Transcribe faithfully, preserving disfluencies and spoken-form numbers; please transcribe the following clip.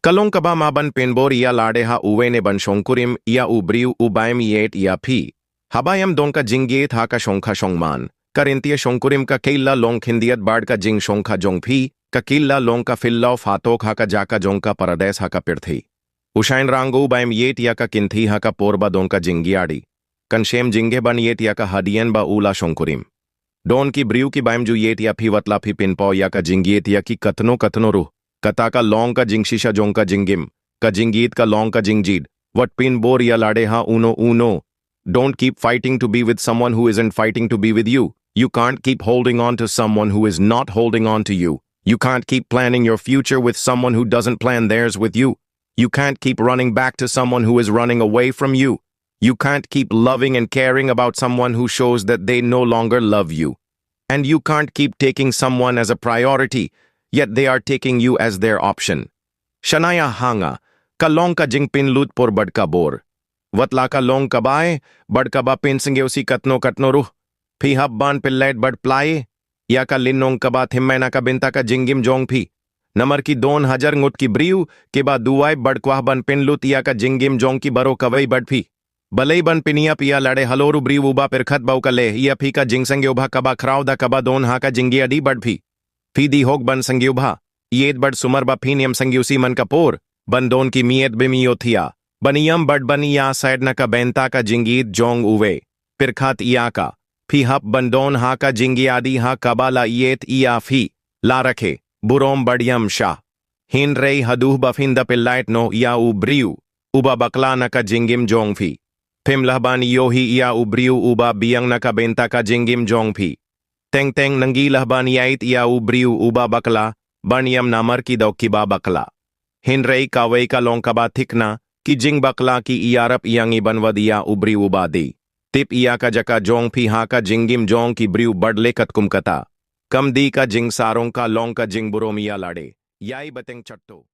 Ka long kaba ma ban pynbor ïa lade ha uwei ne ban shongkurim ïa u briew uba im ïeit ïa phi. Haba im don ka jingïeit ha ka shongkha shongman, ka ryntih shongkurim ka kylla long khyndiat bad ka jingshongkha jong phi, ka kylla long ka phyllaw phatok ha ka jaka jong ka paradise ha ka pyrthei. U shynrang uba im ïeit ïa ka kynthei ha ka por ba don ka jingïadei, kan shem jingeh ban ïeit ïa ka hadien ba u la shongkurim. Don ki briew kiba im ju ïeit ïa phi wat la phi pynpaw ïa ka jingïeit ïa ki katno katno ruh. Kata ka long ka jingshisha jong ka jingim. Ka jingïeit ka long ka jingjied. Wat pynbor ïa lade ha uno uno. Don't keep fighting to be with someone who isn't fighting to be with you. You can't keep holding on to someone who is not holding on to you. You can't keep planning your future with someone who doesn't plan theirs with you. You can't keep running back to someone who is running away from you. You can't keep loving and caring about someone who shows that they no longer love you. And you can't keep taking someone as a priority, yet they are taking you as their option. Shania hanga, ka long ka jingpynlut por bad ka bor. Wat la ka long kaba ïeit bad kaba pynsngewsih katno katno ruh. Phi hap ban pynlait bad plie ïa ka lynnong kaba thymmai na ka bynta ka jingim jong phi. Namar ki don hajar ngut ki briew kiba duwai bad kwah ban pynlut ïa ka jingim jong ki baroh kawei bad phi. Balei ban pynïap ïa lade halor u briew uba pyrkhat ba u ka leh ïa phi ka jingsngewbha kaba khraw da kaba don ha ka jingïadei bad phi. Phi dei hok ban sngewbha ïeit bad sumar ba phin ym sngewsih man ka por ban don ki miet bym ïohthiah, ban ïam bad ban ïasaid na ka bynta ka jingïeit jong uwei. Pyrkhat ïa ka, phi hap ban don ha ka jingïadei ha kaba la ïeit ïa phi, la rakhe, burom bad ïam shah. Hynrei haduh ba phin da pynlait noh ïa u briew uba bakla na ka jingim jong phi, phim lah ban ïohi ïa u briew uba biang na ka bynta ka jingim jong phi. Teng teng ngi lah ban ïeit ïa u briew uba bakla ban ïam namar ki dei kiba bakla. Hynrei kawei ka long kaba thikna, ki jingbakla ki ïarap ïa ngi ban wad ïa u briew uba dei. Tip ïa ka jaka jong phi ha ka jingim jong ki briew bad leh katkum kata. Kam dei ka jingsarong, ka long ka jingburom ïa lade. Ïai bteng chatto.